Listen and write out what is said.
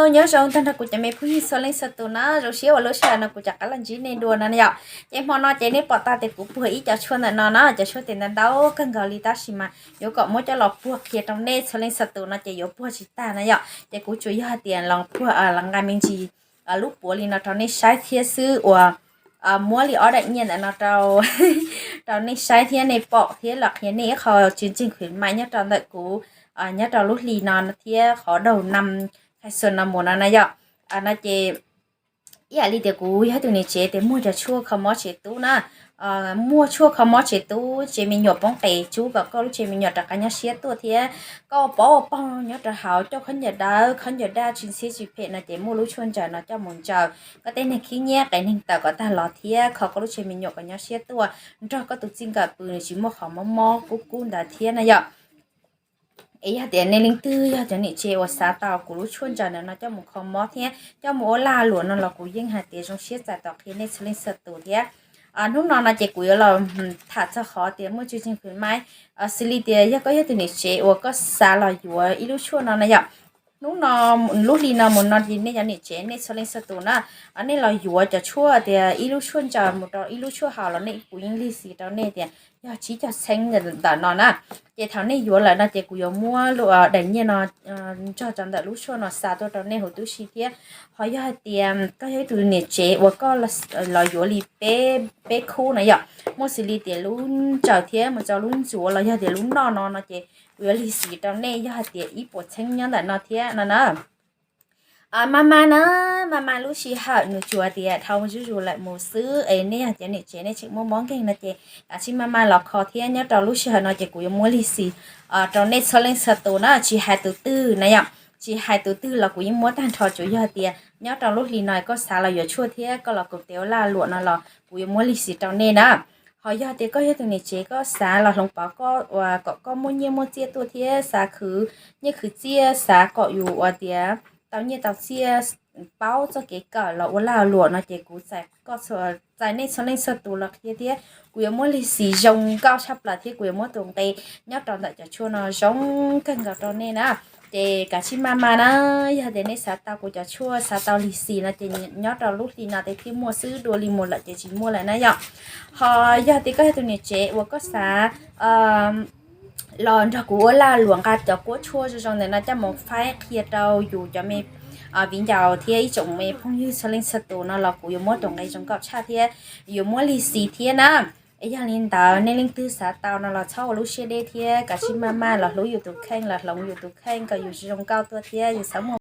Nyob zoo tag nrho kuv cov me phooj ywg txhua leej txhua tus na, zoo siab uas lub sij hawm no kuv rov qab los ntsib nej dua no yom. Ces hmo no ces nej pom tau tias kuv puag ib co tshuaj ntawm no na, cov tshuaj tias ntau ntau kawg nkaus li tab sis mas yuav kom muab coj los puag qhia rau nej txhua leej txhua tus no ces yuav puag tsis tag na yom. Ces kuv tsuas yog hais tias los puag los nqa me ntsis lub puav li no rau nej saib thiab xwb uas muab li ob daim nyiaj ntawm no rau rau nej saib thiab nej pom thiab los qhia nej ib qho tsis ntseeg khwv mai nyob rau ntawm kuv nyob rau lub hli no thiab qhov daug nam khai xuas no mus no na yom. No ces ib yam li tias kuv yog tus niam tsev tias muag cov tshuaj kho mob tsev tub na, muag tshuaj kho mob tsev tub, tsev me nyuam poob qes, tsub kom koj lub tsev me nyuam rov qab nyob siab tuaj thiab koj ua pov ua pog nyob rau hauv coj khaub ncaws dawb khaub ncaws daj tsis ntxhiab tsis phem no ces muaj lub tshuaj ntsaws no coj mus ntsaws koj tej neeg khib nyiab qes neeg tawm kom tag los thiab kho koj lub tsev me nyuam kom nyob siab tuaj nrog koj tus txij nkawm pw nws tsis muaj qhov mob mob kub kub ntawd thiab na yom. Es yog tias nej leej twg yog cov niam tsev uas xav tau kuv lub tshuaj ntsaws ntawm no coj mus kho mob thiab coj mus ua lag luam no los kuv yeej hais tias zoo siab txais tos qhia nej txhua leej txhua tus thiab. Hnub no no ces kuv yuav los tham txog qhov tias muaj tsis ntseeg khwv mai, xws li tias yog koj yog tus niam tsev uas koj xav los yuav ib lub tshuaj no na yom. Hnub no lub hli no mus no ces nej cov niam tsev nej txhua leej txhua tus na, nej los yuav cov tshuaj tias ib lub tshuaj ntsaws mus rau ib lub tshuaj haus los nej kuv yeej lig xis rau nej tias yog tsib caug txheeb ntawm no na. Ces thaum nej yuav lawm no ces kuv yuav muab daim nyiaj no nrog rau ntawm lub tshuaj no xa tuaj rau nej huv tib si thiab. Ho yog hais tias koj yog ib tug niam tsev uas koj los yuav li peb khub na yom, muaj xws li tias lub ntsaws thiab mus rau lub ntxuav los yog tias lub noj no no ces kuv yuav lig xis rau nej yog hais tias ib puas txheeb nyob ntawm no thiab no na. Maj maj na, maj maj lub sij hawm nws tsuas tias dhau zuj zus lawm mus xwb es nej yog cov niam tsev nej tseem muaj mob nkeeg no ces kav tsij maj maj los kho thiab nyob rau lub sij hawm no ces kuv yuav muab lig xis rau nej txhua leej txhua tus na, tsis hais tus twg na yom, tsis hais tus twg los kuv yeej muab tag nrho tsuas yog tias nyob rau lub hli no koj xav los yuav tshuaj thiab koj los koom tes ua lag luam no los kuv yuav muab lig xis rau nej na. Ho yog tias koj yog tus niam tsev koj xav los hloov pauv koj uas kom koj muaj nyiaj muaj txiaj tuaj thiab xav khwv nyiaj khwv txiaj xav kom yus uas tias tau nyiaj tau txiaj paub txoj kev kawm los ua lag luam no ces kuv txais koj txhua, txais nej txhua leej txhua tus los qhia thiab kuv yuav muab lig xis zoo nkauj tshaj plaws thiab kuv yuav muab tus nqe nyob rau ntawm cov tshuaj no zoo kawg nkaus rau nej na. Ces kav tsij maj maj na, yog tias nej xav tau kuv cov tshuaj xav tau lig xis no ces nyob rau lub hli no ces thiaj muaj xwb, dua li mus lawm ces tsis muaj lawm na yom. Ho yog tias koj yog tus niam tsev uas koj xav los nrog kuv ua lag luam nqa cov kuab tshuaj zoo zoo ntawm no coj mus faib qhia rau yus cov me viv ncaus thiab ib tsoom me phooj ywg txhua leej txhua tus no los kuv yuav muab tus nqe zoo nkauj tshaj thiab yuav muab lig xis thiab na. Es yog li ntawd nej leej twg xav tau no los txhob ua lub siab deb thiab kav tsij maj maj los hlub yus tus kheej los hloov yus tus kheej kom yus zoo nkauj tuaj thiab yus txhob muaj